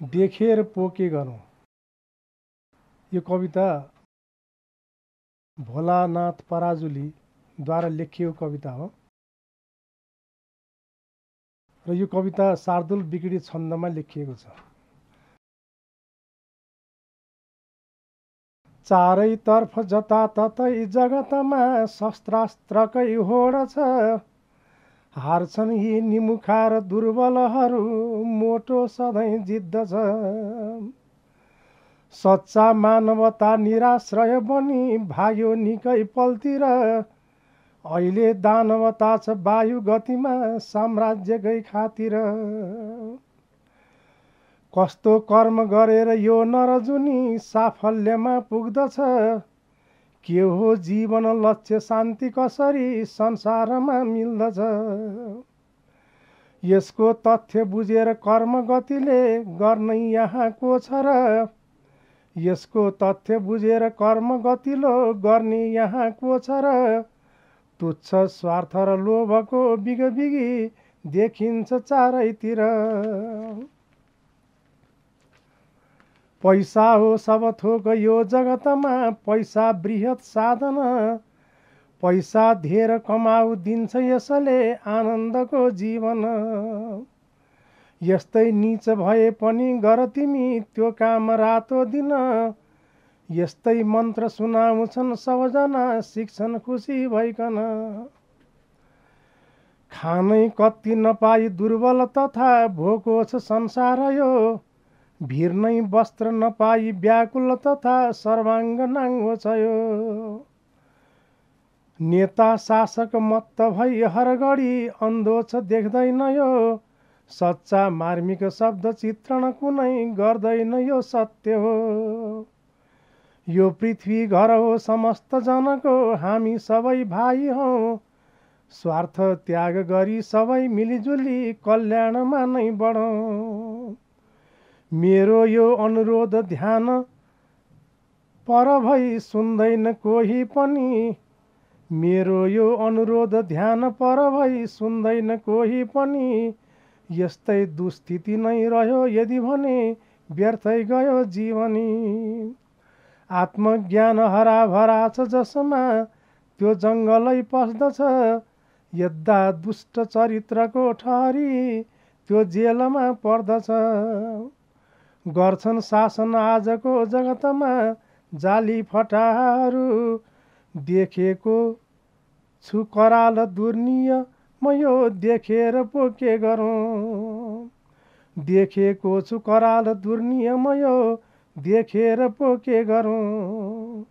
देखेर पो के गरौँ। यो कविता भोलानाथ पराजुलीद्वारा लेखिएको कविता हो र यो कविता शार्दूल विक्री छन्दमा लेखिएको छ। चारैतर्फ जताततै जगतमा शस्त्रास्त्रकै होड छ। हार्छन् यी निमुखा र दुर्बलहरू, मोटो सधैँ जित्दछ। सच्चा मानवता निराश्रय बनी भाग्यो निकै पलतिर। अहिले दानवता छ वायु गतिमा साम्राज्यकै खातिर। कस्तो कर्म गरेर यो नरजुनी साफल्यमा पुग्दछ। के हो जीवन लक्ष्य शान्ति कसरी संसारमा मिल्दछ। यसको तथ्य बुझेर कर्म गतिले गर्ने यहाँको छ र। यसको तथ्य बुझेर कर्म गतिलो गर्ने यहाँको छ र। तुच्छ स्वार्थ र लोभको बिगबिगी देखिन्छ चारैतिर। पैसा हो सब थोक यो जगतमा, पैसा बृहत साधन। पैसा धेर कमाउ दिन्छ यसले आनन्दको जीवन। यस्तै नीच भए पनि गर तिमी त्यो काम रातो दिन। यस्तै मन्त्र सुनाउँछन् सबजना सिक्छन् खुसी भइकन। खानै कति नपाई दुर्बल तथा भोको छ संसार यो। भिर्नै वस्त्र नपाई व्याकुल तथा सर्वाङ्ग नाङ्गो छ यो। नेता शासक मत्त भई हरघडी अन्धो छ देख्दैन यो। सच्चा मार्मिक शब्द चित्रण कुनै गर्दैन यो सत्य हो। यो पृथ्वी घर हो समस्त जनको, हामी सबै भाइ हौँ। स्वार्थ त्याग गरी सबै मिलिजुली कल्याणमा नै बढौँ। मेरो यो अनुरोध ध्यान पर भई सुन्दैन कोही पनि। मेरो यो अनुरोध ध्यान पर भई सुन्दैन कोही पनि। यस्तै दुस्थिति नै रह्यो यदि भने व्यर्थै गयो जीवनी। आत्मज्ञान हराभरा छ जसमा त्यो जङ्गलै पस्दछ। यद्दा दुष्ट चरित्रको ठहरी त्यो जेलमा पर्दछ। गर्छन् शासन आजको जगतमा जाली फटाहरू। देखेको छु कराल दुर्नियम यो देखेर पो के गरौँ। देखेको छु कराल दुर्नियम यो देखेर पो के गरौँ।